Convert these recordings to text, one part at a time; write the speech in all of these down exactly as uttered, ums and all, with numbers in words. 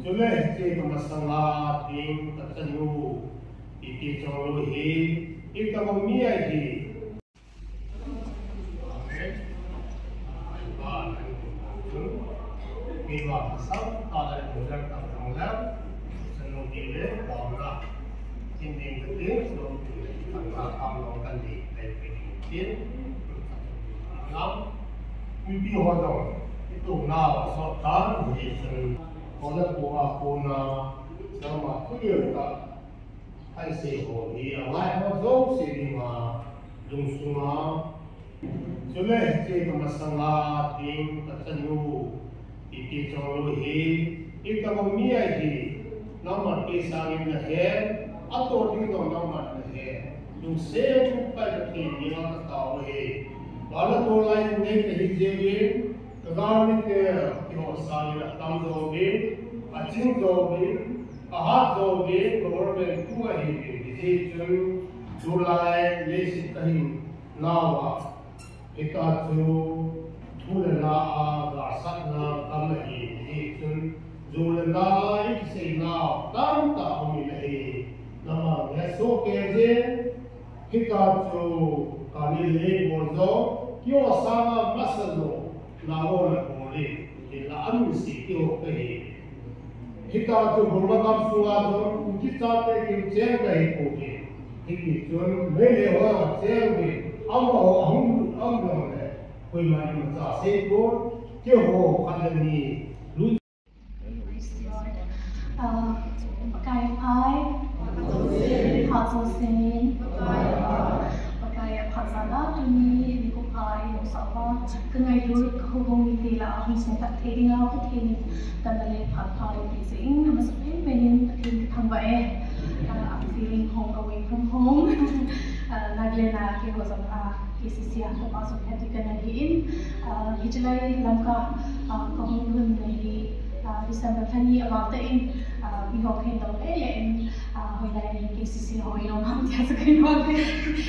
Chule hiche kamasanga ding kachanu, ipi chong lou hi, itobang mi ahi. Mipi ho jong, itoh nau sot tan, hichun, kona kona, nangma thuhil tah, aisei ho hi, angai ho jouse dinga, lungsunga. Chule hiche kamasanga ding kachanu, ipi chong lou hi, itobang mi ahi, nangman kei sangin nahe, atoh ding jong nangman nahe, lungset tah in Pathen henga katao ahi. Gal atoh lai in nei kahi jeh in, kagalmite keiho sangin atam jouvin, aching jouvin, ahat jouvin, government thu ahiuvin, hijeh chun, tulai leiset kahin nauva, hita chu thu le la a gasatna gam ahi, hijeh chun, ju le nal a ikiseina tamtah aumin ahi, nangman hesoh keiyin, hita chu kani le bol jo, keiho sanga masa jo, nangho nabol in, hinla anunse keiho kahi. Hita chu Burma gam sunga jong Kuki chate kicheng kahi pouve. Hiti chun Meitei ho cheng uve, amaho ahung lut am jongle, koima imacha seipon, keiho khat le ni lut. Praise the Lord. Uh, Pakai phai, phat jousen, Pakai aphat jal a tuni nikho pha eihetsah uva, kangailut kahoubung mite lah a hung sung phat thei dinga Pathen in kanna le phat pha eipeh jeh in, amasapen pen in Pathen kathangvah e. Uh, I'm feeling home away from home. Uh, Nagaland a keiho jong, uh, K C C a kapa jong heti kana hi in, uh, hiche lai Lamka, uh, kahung lhun na hi, uh, December lha ni aval tah in, uh, miho kahin dong lele in, uh, hoilai in K C C hoi nom ham tia chu kahin hol in,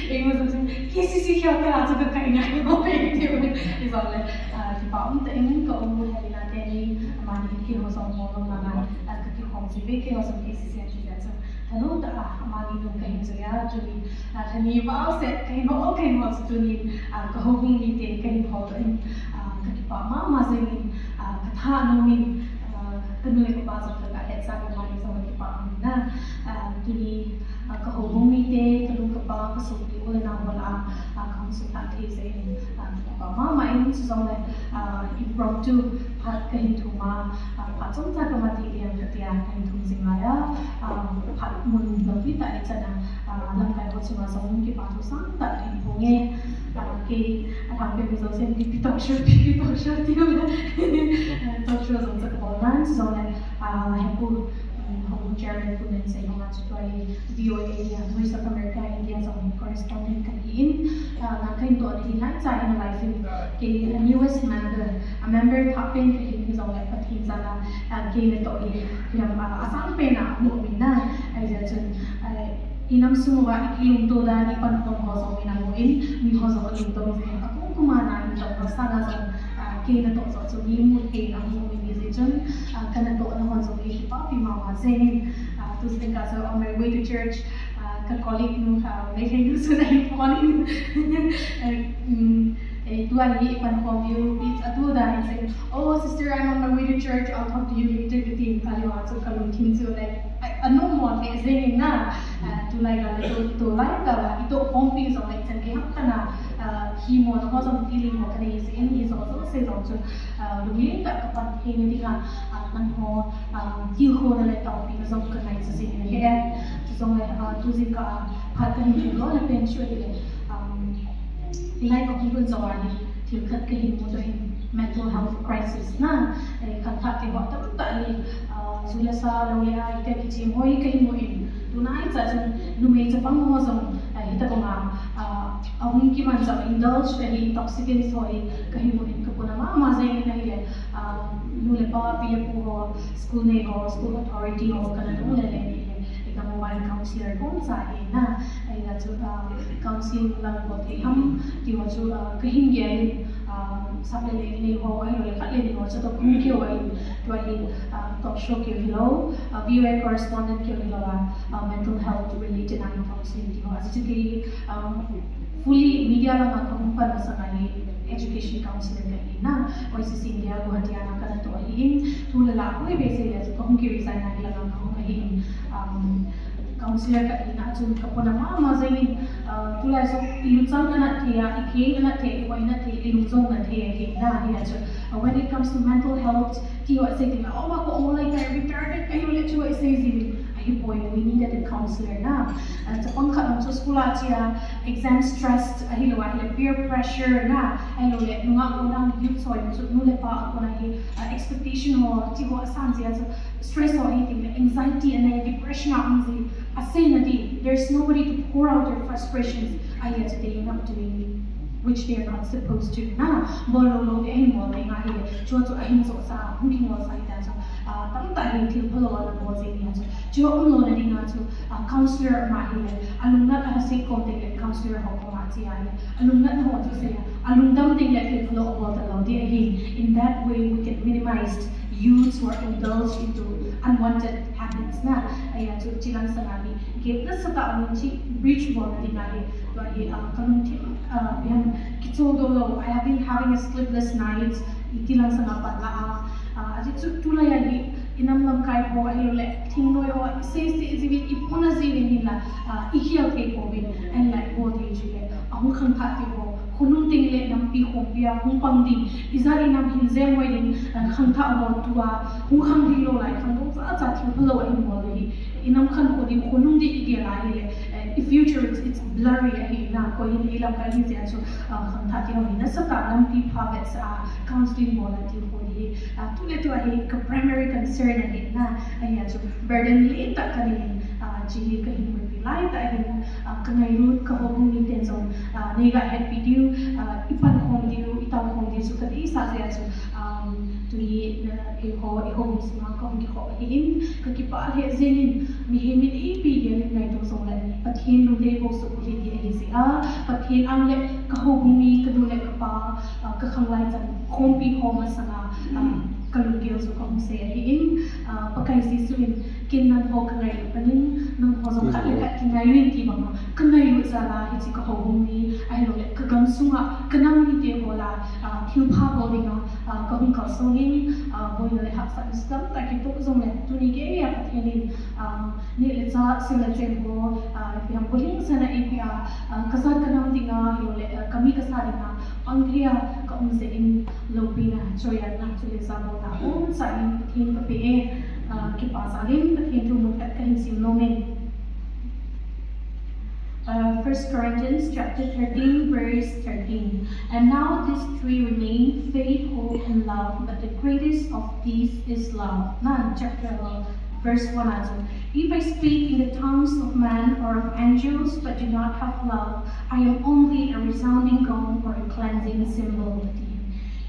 eima jong chu K C C khel kah a chu kakai ngai lou in tiu in, hijongle, uh, kipa umtah in ka u Helena teni, amani keiho jong hol nom langa, uh, kakikhom ji uve, keiho jong K C C a kija chu. Thanom tah a, amani nung kahin jui a, tuni, ah, lha ni val seh, kahin hol, kahin hol chu tuni, ah, kahoubung mite kahin hol in, ah, kakipah mama jeng in, ah, katha nom in, ah, kanu le kapa jong kaga hetsa uva, amani jong kakipah nom in, ah, tuni, ah, kahoubung mite, kanu kapa, kasopi u le nao ho lah a, ah, kahung sung phat thei jeh in, ah, kakipah mama in, chujongle, ah, impromptu phat kahin thum a, ah, phat chomcha kamat thei diam katia kahin thum jing lai a, ah, phat mun loupi tah ichan a, ah, lamkai ho chunga jong kipa thu sangtah kahin phong e. Ah, kei alhangpi mi jousen P P talk show, P P talk show tiu le, ah, talk show jong chu kabol nan, chujongle, ah, hepu, um, houbung chairman Pu Nensei ho a chu tua hi V O A India, Voice of America India jong correspondent kahi in, ah, nang kahin toh hi naicha in alive in, kei a newest member, a member thah pen kahin hijongle Pathen jal a, ah, kei natoh hi, hiam, ah, asang pen a amu umin na, ahijeh chun, ah, inam sung uva ikilungto dan, ipankhom ho jong in amu in, miho jong alungto jin, akum kum a na in jong asang a jong, ah, kei natoh joh chu mi mu thei in amu umin hijeh chun, ah, kanatoh na ho jong hi kipapi mama jeng in, ah, tu jingkah chu on my way to church, ah, ka colleague nu, ah, Meitei nu chun ahin phone in, eh, um, eh, tua hi ipankhom diu, please, atu dan in sei, "Oh, sister, I'm on my way to church. I'll talk to you later," katin, ahilou a chu kalungthim chu le, a, anom mo thei jeng in na, ah, tulai kal le tu, tulai kal a, itoh khompi jong le ichan gei ham kana, ah, himo na ho jong feeling ho kanei jeh in, hijo jouse jong chu, ah, lunglen tah a kapan theina dinga, ah, nangho, ah, tilkhouna le taopina jong kangai chu jing in ahi e. Chujongle, ah, tu jingkah a, phat kahin thum lona pen chu ahile, um, hilai kahung lhun jou a hi, thil khat kahin mudoh in, mental health crisis na, eh, khangthah keiho tamtah hi, ah, ju le sa, lou le ai, tia kichem ho hi kahin mu in, tunaicha chun numei chapang ho jong, ah, hitobang a, ah, ahung kimanchah, indulge ahi, intoxicants ho hi kahin mu in, kapuna mama jeng in ahile, ah, nu le pa, pi le pu ho, school nei ho, school authority ho, kana dong lele in ahile, eka mobile counselor bomcha hi na, ahile chu, ah, counseling lang bol thei ham, ti ho chu, ah, kahin gel in, Um, sap le leng nei ho, ahilou le khat le ni ho, chutoh kihou ahin, tua hi, uh, talk show kihou hilou, uh, V O A correspondent kihou hilou a, uh, mental health related a counseling kihou. Ajeh chu kei, um, fully media lama kahung pan masang a hi education counselor kahi na, O I C C India Guwahati a kana toh ahin, thu le la hoi behseh le chu kahung kiresign a hi langa kahung ahin, um, counselor kahi na chun kapona mama jengin, uh, tulai chu iluchang anat thei a, ikheng anat thei, ihoi anat thei, ilung jong anat thei ahi na, hia chu, uh, when it comes to mental health, ti ho sei ding a, oh, ma ko ong lai kai retarded kahi le chu sei jiuvin, ahipoi, we needed a counselor na. Uh, chapang khat jong chu school a chia, exam stress, ahilou ahile peer pressure na, ahilou le nungah kona youth ho jong chu nu le pa a kona hi, uh, expectation ho, ti ho asan jeh a chu stress ho ahi teng le anxiety anei, depression a um ji, asei nadi, there's nobody to pour out their frustrations, ahia chu they end up doing which they are not supposed to na, bol lou lou ding ahin bol ding ahile, chua chu ahin chohsah, hung kingolsah hita chu, ah, tamtah hi thil phalou ana bol jeng nia chu, chua umlou na dinga chu, ah, counselor ama hile, alungnat ana sei khom teng le counselor ho koma che ahile, alungnat ho chu sei a, alungdam teng le thil phalou abol talou ding ahi. In that way, we can minimize youths who are indulged into unwanted habits na. Ahia chu chilang sanga hi gate nasatah a mun chi breach bolna dinga hi, tua hi, ah, kalungthim, ah, biang kichol doh lou. I have been having a sleepless night, iti lang sanga pat la a, ah, ajeh chu tulai a hi, inam lamkai ho, ahilou le thingnoi ho, isei sei jiuvin, ipona jiuvin hinla, ah, ikhel thei pouvin, ahinla ibol thei chu le, ahung khangthah thei ho, khonung teng le nampi khompi a hung pang ding, ijat inam hin jeng hoi ding, ah, khangthah ho tua hung khang ding lou lai, khangdong cha cha thil phalou ahin bol le hi, inam khankho ding, khonung ding igel a hile, eh, i future it's, it's blurry ahi na, koi hin ilamkai hi jeh a chu, ah, khangthah thei ho hi nasatah lampi pha vetsah a, counseling bol a ti ho hi, ah, tu le tu ahi ka primary concern ahi na, ahia chu burden lentah kanei in, ah, chi hi kahin mupi laitah ahin, ah, kangailut, kahoubung miten jong, ah, neiga hetpi diu, ah, ipankhom diu, itaokhom diu chu kadeisah jeh a chu, um, tuni, ah, eiho, eiho houbung sunga kahung kikhop ahin, kakipah lheh jengin, mihem in ipi gel in ngaito jongle, Pathen lungdei bou soh lheh ding ahi jeh a, Pathen ang le kahoubung mi, kanu le kapa, ah, kakhanglai chan khompi ho masanga, ah, kalunggel chu kahung sei ahin, ah, Pakai Jesu in, ken nangho kangailut panin, nangho jong khat le khat kingailu in ti banga, kangailut jal a hiche kahoubung mi, ahilou le kagam sunga kanam mite ho la, ah, thilpha bol dinga, ah, kahung kalsong in, ah, boina le hahsatna tamtah kitoh jongle, tuni geiya Pathen in, ah, neh le chah, sil le chen ho, ah, ipi ham bulhing sana eipeh a, ah, kajat kanam dinga, ahilou le, ah, kami kasa dinga, pang thei a kaum jeh in loupina, choiatna, chule jabolna aboncha in Pathen kapeh e, ah, kipa jal in Pathen thu mun khat kahin sim nom e. Uh, First Corinthians chapter thirteen, verse thirteen. And now these three remain, faith, hope, and love, but the greatest of these is love. Na, chapter, uh, verse one a chu, if I speak in the tongues of man or of angels, but do not have love, I am only a resounding gong or a clanging cymbal.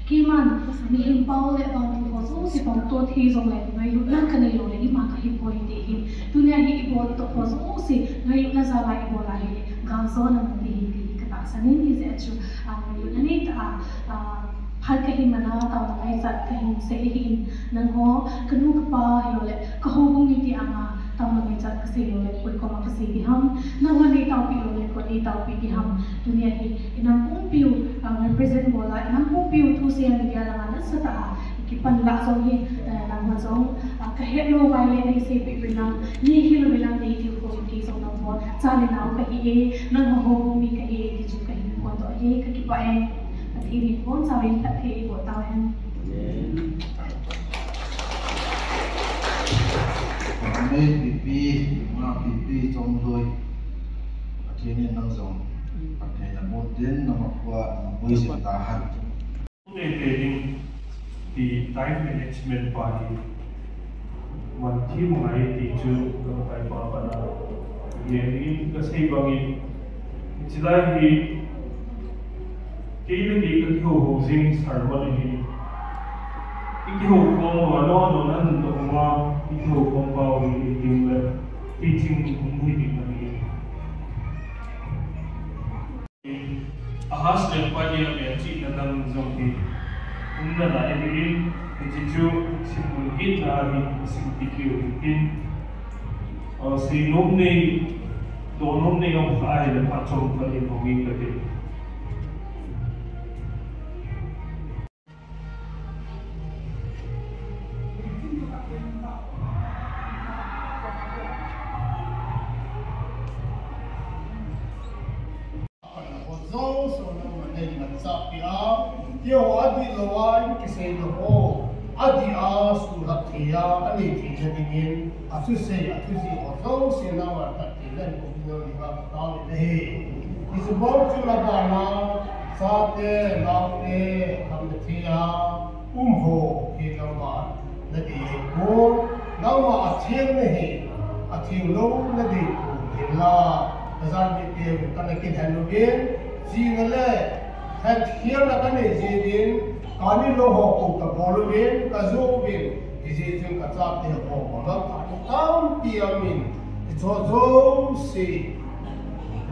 Keiman, mihem pao le pao thu ho jouse pao toh thei jongle, ngailutna kanei lou le, ima kahi poi ti hin. Tunia hi ibol itoh ho jouse, ngailutna jal a ibol a hile, galjona man ding ahi ti hi katahsan in, hijeh a chu, ah, ngailutna neitah a, ah, phat kahi man a, taona ngaichat kahin sei ahin, nangho, kanu kapa hilou le, kahoubung mite anga, taona ngaichat kasei lou le, koi koma kasei ding ham, nangho nei taopi lou le, koi nei taopi ding ham, tunia hi, inam pumpiu, ah, represent bol a, inam pumpiu thusei a media langa nasatah a, kipan lah jong hi, eh, nangho jong, ah, kahet lou vai le, nei seipeh uvin lang, nei hil uvin lang, nei tilkhou uvin, kei jong nangho, cha le nao kahi e, nangho houbung mi kahi e, ti chu kahin phondoh e, kakipah e. Pathen in ibonchauvin phatthei eiboh tauhen. Amen. Pipi, ima pipi, chomlui. Pathen in nang jong phatthei nabon tin, nangma pua, nabon jing tahen. Tute te ding ti time management pa hi man thim ngai ti chu lamkai pa pana. Ye in kasei bangin, chilai hi kei le kei kakihou hou jing sermon hi. Ikihou khom uva, no, no, nan dong uva, ikihou khom pau hi ding le teaching hung hi ding ahi. A Pastor pa ni a mel chihna dang jong hi um nalai ahin, hiche chu simlhun hina hi sim kit diu ahin, ah, seinom nei, donom nei um kha ahile phat chomkhat in hung in kati. Adih louva in kisei lou ho, adih a suhlhah thei a, anei theina dingin, athusei, athujih ho jouse nangman phatthei nahin pe dingin nangma katao in ahi. Hiche bou chu nabana, chate, naote, khamna thei a um ho hi nangma nadei pon, nangma atheng nahi, atheng lou nadei pon hinla, najan mite kana kilhen uvin, chena le hetkhelna kanei jeh in, kani lou ho kou kabol uvin, kajo uvin, hijeh chun kachate ho, mangthah tampi aumin, hicheho jouse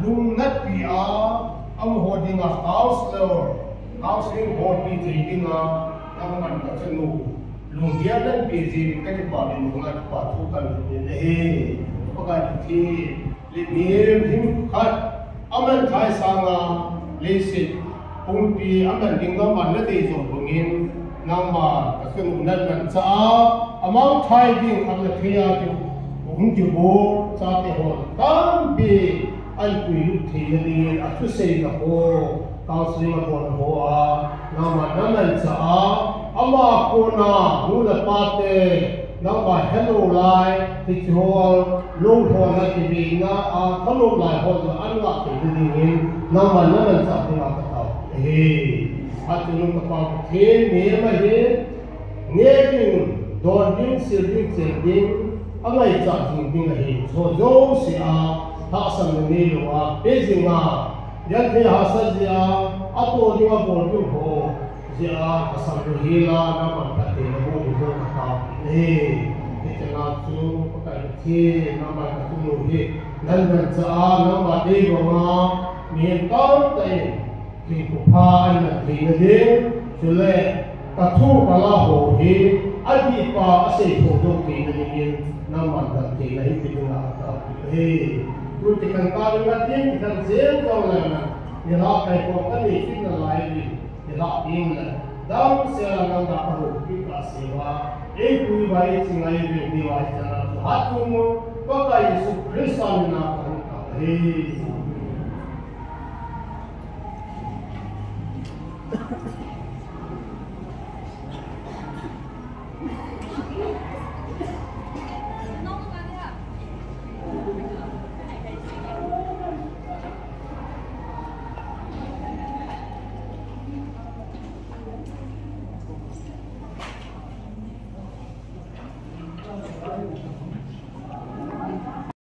lungnatpi a, amaho dinga counselor, counseling bolpi thei dinga, nangman kachanu lunggel nahin pe jeh in kakipah in, nunga kipa thu kahin thum in ahi. Pakai Pathen, lim himhim khat, amanthah sanga leiset pumpi aman ding nangman nadei jou bangin, nangma kachanu nahin manchah a, amangthah ding khamna thei a chu hung kibol chate ho tampi ahin puilut theina dingin, athuseina ho, counseling abolna ho a, nangman namanchah a, ama kona nu le pate, nangma helou lai, hicheho, lou ho na kiveina a, thalom lai ho jong ahin ngah theina dingin, nangman namanchah dinga katao ahi. Phatchomnu kapa Pathen, mihem ahi, neh ding, don ding, sil ding, cheng ding, angaichat jing ding ahi. Hicheho jouse a, tahsanna neilou a, pe jing a, genthei hahsat jeh a, atoh ding abol ding ho jeh a, asam lou hel a, nangman phatthei naboh ding jong katao ahi. Hiche a chu, Pakai Pathen, nangman kachanu hi nahin manchah a, nangma dei banga, mihem tamtah in hinkho pha ahin man theina ding, chule kathu kala ho hi adihpa asei thou jou theina dingin, nangman dam theina hinpe dinga katao ahi. Tun kikan ta ding atin, kikan jeng jongle, nilhah kaikhom kanei kit nalai in, nilhah ding le, damsel a nangma kahoupi kahsei uva, eipui uva, eiching uva, eiveng diuva, hiche a chu Phatchomnu Pakai Jesu Christa mina kahung tao ahi.